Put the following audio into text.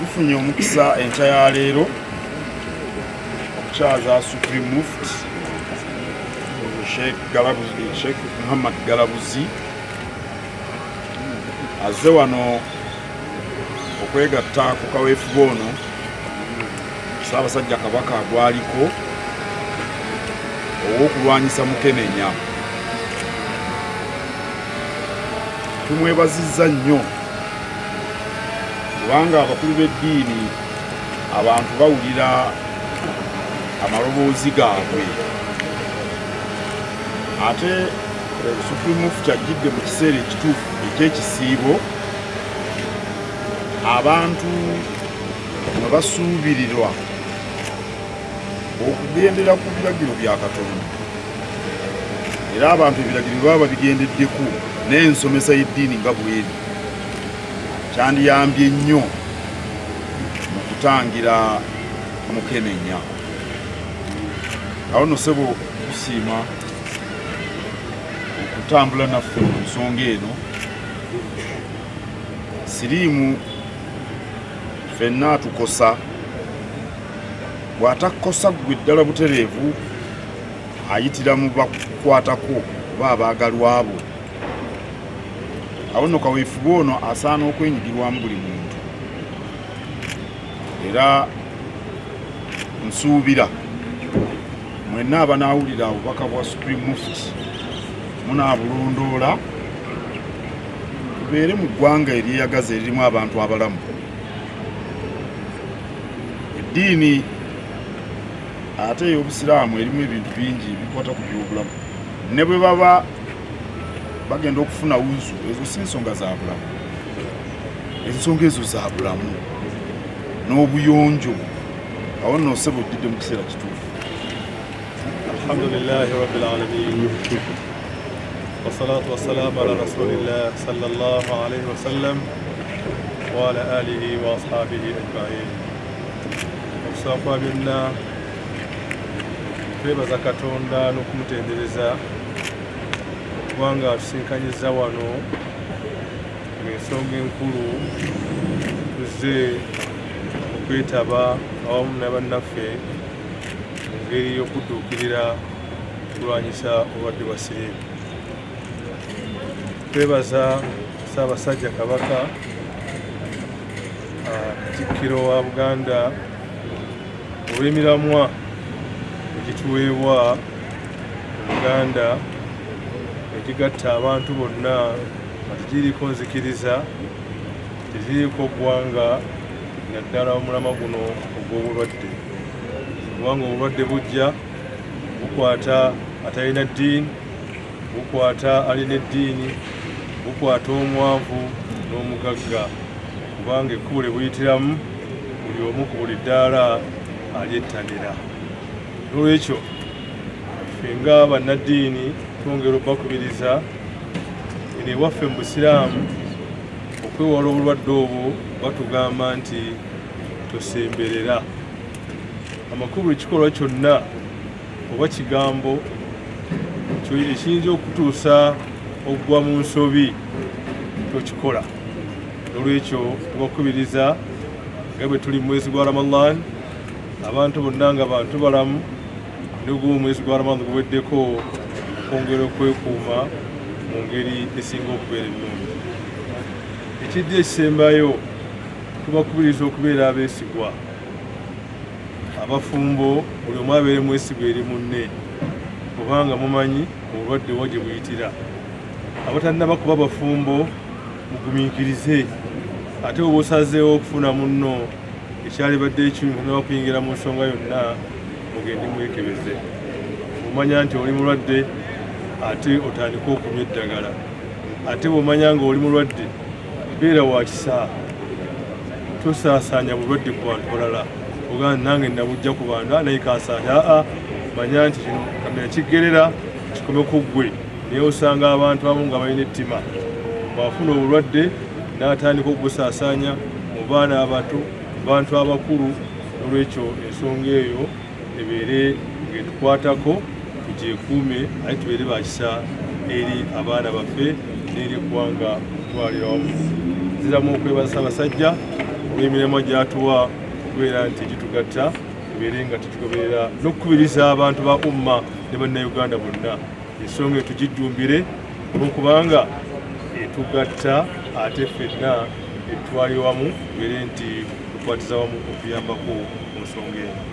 Tufunye omukisa enkya ya leero okukyaza Supreme Mufti Sheikh Galabuzi, Sheikh Muhammad Galabuzi azze wano okwegatta ku kaweefube ono Ssaabasajja Kabaka gwaliko ow'okulwanyisa mukenenya. Tumwebazizza nnyo kubanga abakulu b'eddiini abantu bawulira amaloboozi gaabwe ate Supreme Mufti ajjidde mu kiseera ekituufu eky'ekisiibo abantu mwe basuubirirwa okugendera ku biragiro bya Katonda era abantu ebiragiro baba babigendeddeko n'ensomesa y'eddiini nga bweri kyandiyambye nnyo mu kutangira mukenenya. Awo nno ssebo tusiima okutambula naffe mu nsonga eno. Siriimu ffenna atukosa, bw'atakkosa ggwe ddala butereevu ayitira mu bakukwatako oba abaagalwa bo. Awo nno kaweefube ono asaana okwenyigirwamu buli muntu era nsuubira mwenna abanaawulira obubaka bwa Supreme Mufti munaabulondoola tubeere mu ggwanga eryeyagaza eririmu abantu abalamu. Eddiini ate ey'Obusiraamu erimu ebintu bingi ebikwata ku byobulamu ne bwe baba bagenda okufuna wuzu ezo si nsonga za bulamu ensonga ezo za bulamu n'obuyonjo awo nno osebo ojjidde mu kiseera kituufu. Alhamdulillahi rabbil alamin wassalatu wassalamu ala rasulillah sallallahu alaihi wasallam wa ala alihi wa ashabihi ajmain. Okusaba kwa byonna twebaza Katonda n'okumutendereza kubanga atusinkanyizza wano ng'ensonga enkulu tuzze okwetaba awamu ne bannaffe mu ngeri y'okudduukirira okulwanyisa obulwadde bwa siriimu. Twebaza Ssaabasajja Kabaka, Katikkiro wa Buganda olw'emiramwa egituweebwa mu Buganda egigatta abantu bonna nga tegiriiko nzikiriza, tegiriiko ggwanga naddala omulama guno ogw'obulwadde kubanga obulwadde bujja bukwata atalina ddiini, bukwata alina eddiini, bukwata omwavu n'omugagga kubanga ekkubo lye buyitiramu buli omu ku buli ddaala alyettanira. Noolwekyo ffe nga bannaddiini twongera okubakubiriza eno ewaffe mu Busiraamu okwewala obulwadde obwo batugamba nti tosemberera. Amakulu buli kikolwa kyonna oba kigambo ekiyinza okutuusa okugwa mu nsobi tokikola. Nolwekyo tubakubiriza nga bwe tuli mu mwezi gwa Ramadan, abantu bonna nga bantu balamu neguba omwezi gwa Ramadan guweddeko okwongera okwekuuma mu ngeri esinga okubeera ennungi. Ekiddi ekisembayo tubakubiriza okubeera abeesigwa. Abafumbo buli omu abeere mwesigwa eri munne kubanga mumanyi obulwadde wa gye buyitira. Abatannaba kuba bafumbo mugumiikirize ate oba osazeewo okufuna munno ekyalibadde ekirungi tannaba kuyingira mu nsonga yonna mugende mwekebeze. Bw'omanya nti oli mulwadde ate otandike okunywa eddagala ate bw'omanya nga oli mulwadde beera wa kisa tosaasaanya bulwadde ku bantu balala ogamba nange nabujja ku bantu ah, naye kansaanya aa ah, manya nti kino kamera kigerera kikome ku ggwe naye osanga abantu abamu nga balina ettima bwafuna obulwadde n'atandika okubusaasaanya mu baana abato mu bantu abakulu nolwekyo ensonga eyo ebeere ng'etukwatako tugyekuume ate tubeere bakisa eri abaana baffe n'eri eggwanga okutwalira wamu. Nziramu okwebaza Ssaabasajja Olw'emirimu gyatuwa okubeera nti gitugatta, tubeere nga tukigoberera n'okukubiriza abantu ba umma ne Bannayuganda bonna, ensonga eyo tugijjumbire olwokubanga etugatta, ate ffenna etwali wamu, tubeere nti tukwatiza wamu okuyambako mu nsonga eno.